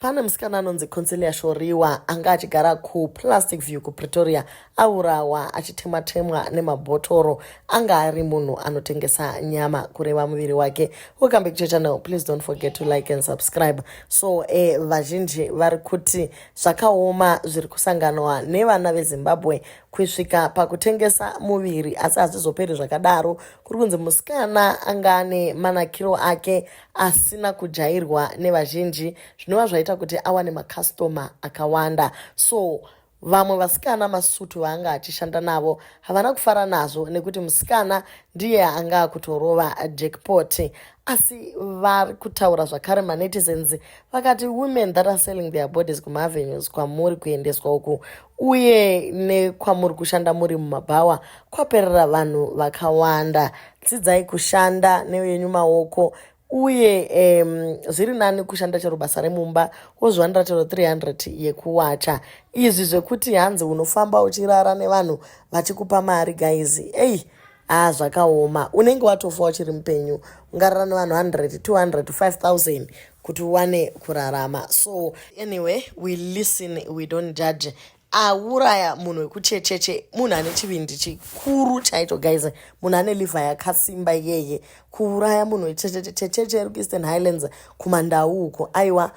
Pane musikana anonzi Consilia Shoriwa anga achigara kuPlastic View kuPretoria aurawa achitemwa-temwa nemabhotoro. Anga ari munhu anotengesa nyama kureva muviri wake. Welcome back to your channel. Please don't forget to like and subscribe. So vazhinji vari kuti zvakaoma zviri kusanganwa nevana veZimbabwe kusvika pakutengesa muviri, asi hazvizoperi zvakadaro. Kuri kunzi musikana anga ane manakiro ake asina kujairwa nevazhinji, zvinova zvaita kuti awane makastoma akawanda. So vamwe vasikana masutu vaanga achishanda navo havana kufara nazvo nekuti musikana ndiye anga akutorova jackpot. Asi vari kutaura zvakare manetizens vakati women that are selling their bodies kumaavenues kwamuri kuendeswa uku uye nekwamuri kushanda muri mumabhawa kwaperera vanhu vakawanda. Dzidzai kushanda neyenyu maoko uye zviri nani kushanda chero basa remumba wozviwanira chero 300 yekuwacha. Izvi zvekuti hanzi unofamba uchirara nevanhu vachikupa mari, guys, ei, ah, zvakaoma. Unenge watofa uchiri mupenyu. Ungarara nevanhu 100, 200, 5000 kuti uwane kurarama. So anyway, we listen, we don't judge. Auraya munhu wekuchecheche, munhu ane chivindi chikuru chaicho, guys. Munhu ane liver yakasimba iyeye kuuraya munhu wechecheche eri kuEastern Highlands kumandau uko. Aiwa,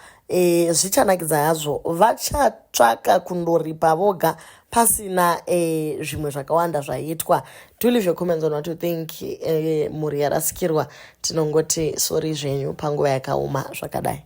zvichanakidza hazvo, vachatsvaka kundoripa voga pasina zvimwe zvakawanda zvaitwa. Do leave your comments on what you think. Mhuri yarasikirwa, tinongoti sorry zvenyu panguva yakaoma zvakadai.